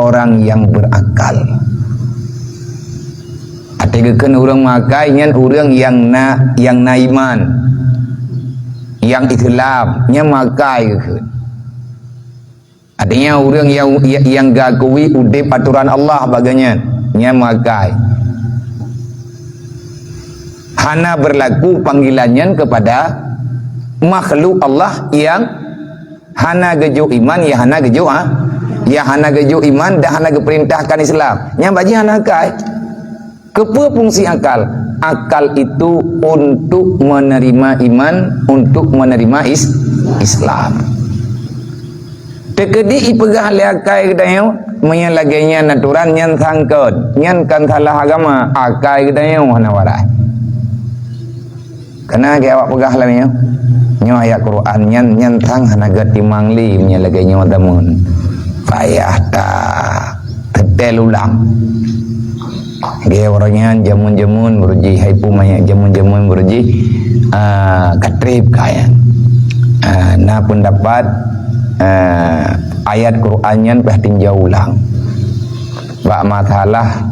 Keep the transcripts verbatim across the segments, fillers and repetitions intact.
orang yang berakal. Até geukheun ureuëng meuakai nyan ureuëng nyang na, nyang na iman, nyang Islam, nyan meuakai geukheun. Artinya ureuëng nyang, nyang, nyang geukui udeb atoran Allah bagai nyan, nyan meuakai. Hana berlaku panggilan nyan kepada makhluk Allah nyang hana geujok iman, ya hana geujok, ha? Ya hana geujok iman dan hana geuperintahkan Islam. Nyang bak jih hana akai. Keupeue fungsi akal? Akal itu untuk menerima iman, untuk menerima is-, Islam. Teukeudi ipeugah lé akai geutanyoe, meunyoe lagée nyan atoran nyan sangkot, nyan kan salah agama, akai geutanyoe hana warai. Kana gét awak peugah lagée nyoe. Nyoe ayat Quran nyan, nyan sang hana geutimang lé meunyoe lagée nyoe tamon. Payah ta teutel ulang. Gét ureuëng nyan jameun-jameun beurujih, hai pu manyak jameun-jameun beurujih, ah, ka treb ka nyan. Ah, na peundapat, ah, ayat Quran nyan payah tinjau ulang. Bak masalah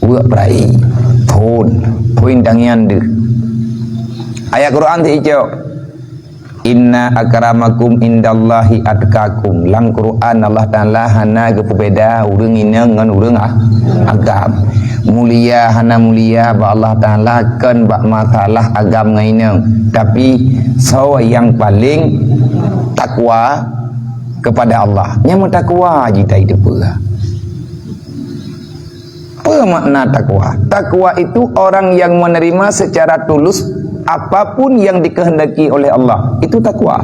Weuek peurayi. Phon. Phon tangian deuh. Ayat Quran sicok. "Inna akramakum indallahi atqakum." Lam Quran Allah Taala hana geupeubeda ureuëng inong ngon ureuëng a-, agam. Mulia hana mulia bak Allah Taala kon bak masalah agam ngon inong. Tapi soe nyang paleng takwa kepada Allah. Nyang meutakwa jih tai teupeue. Apa makna takwa? Takwa itu orang yang menerima secara tulus apapun yang dikehendaki oleh Allah. Itu takwa.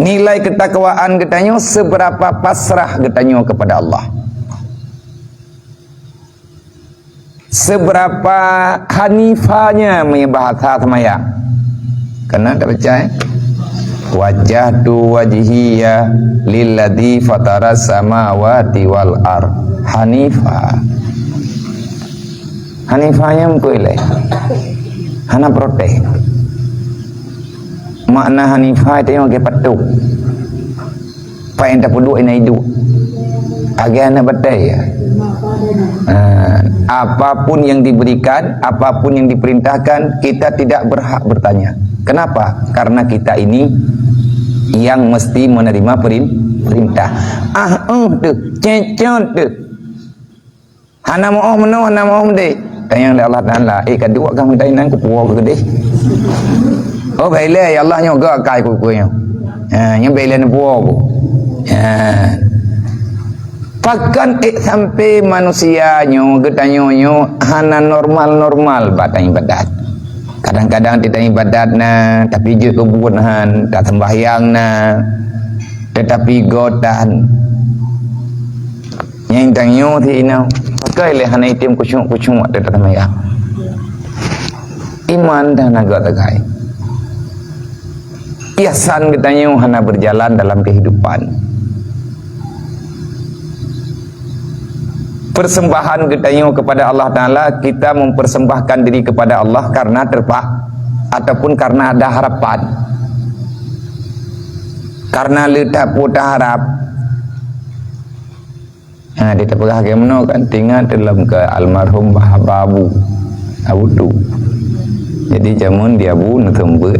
Nilai ketakwaan geutanyoe seberapa pasrah geutanyoe kepada Allah. Seberapa hanifanya meunyoe bahasa seumayang. Kana tak percaya? "Wajjahtu wajhiya lilladzi fataras samawati wal ard hanifa." Hanifanya meukeue lé. Hana protes. Makna hanifah itu yang pakai patok. Pakai tapeuduek ina idup. Agak anak batai ya. Ha, apapun yang diberikan, apapun yang diperintahkan, kita tidak berhak bertanya. Kenapa? Karena kita ini yang mesti menerima perin-, perintah. Ah, eh, tu, cecot tu. Hana meuoh meunoe, hana meuoh meudeh. Tanyong lé Allah Taala, "Eh, ka duek kah meutai nan kupuwoe keu keudeh?" Oh, bailée, ya Allah, nyoe gak kai kuku nyoe. Ha, nyoe bailée neupuwoe ku. Ha. Pakon ék sampai manusia nyoe geutanyoe nyoe hana normal-normal bak tan ibadat. Kadang-kadang teutan ibadat na, tapi jeuet keu buet han, taseumbahyang na, tetapi gotan. Nyang tanyoe ti inong, pakon lé hana item khusyuk-khusyuk watée taseumbahyang. Iman dan agak tegai. Ihsan geutanyoe hana berjalan dalam kehidupan. Persembahan geutanyoe kepada Allah Taala, kita mempersembahkan diri kepada Allah karena terpak-, ataupun karena ada harapan. Karena le tapeue taharap. Ha, di tapeugah lagée meunoe kan, teuingat lom keu almarhum Bah Abu, Abu Tu. Jadi, jameun di Abu neuseumeubeuet,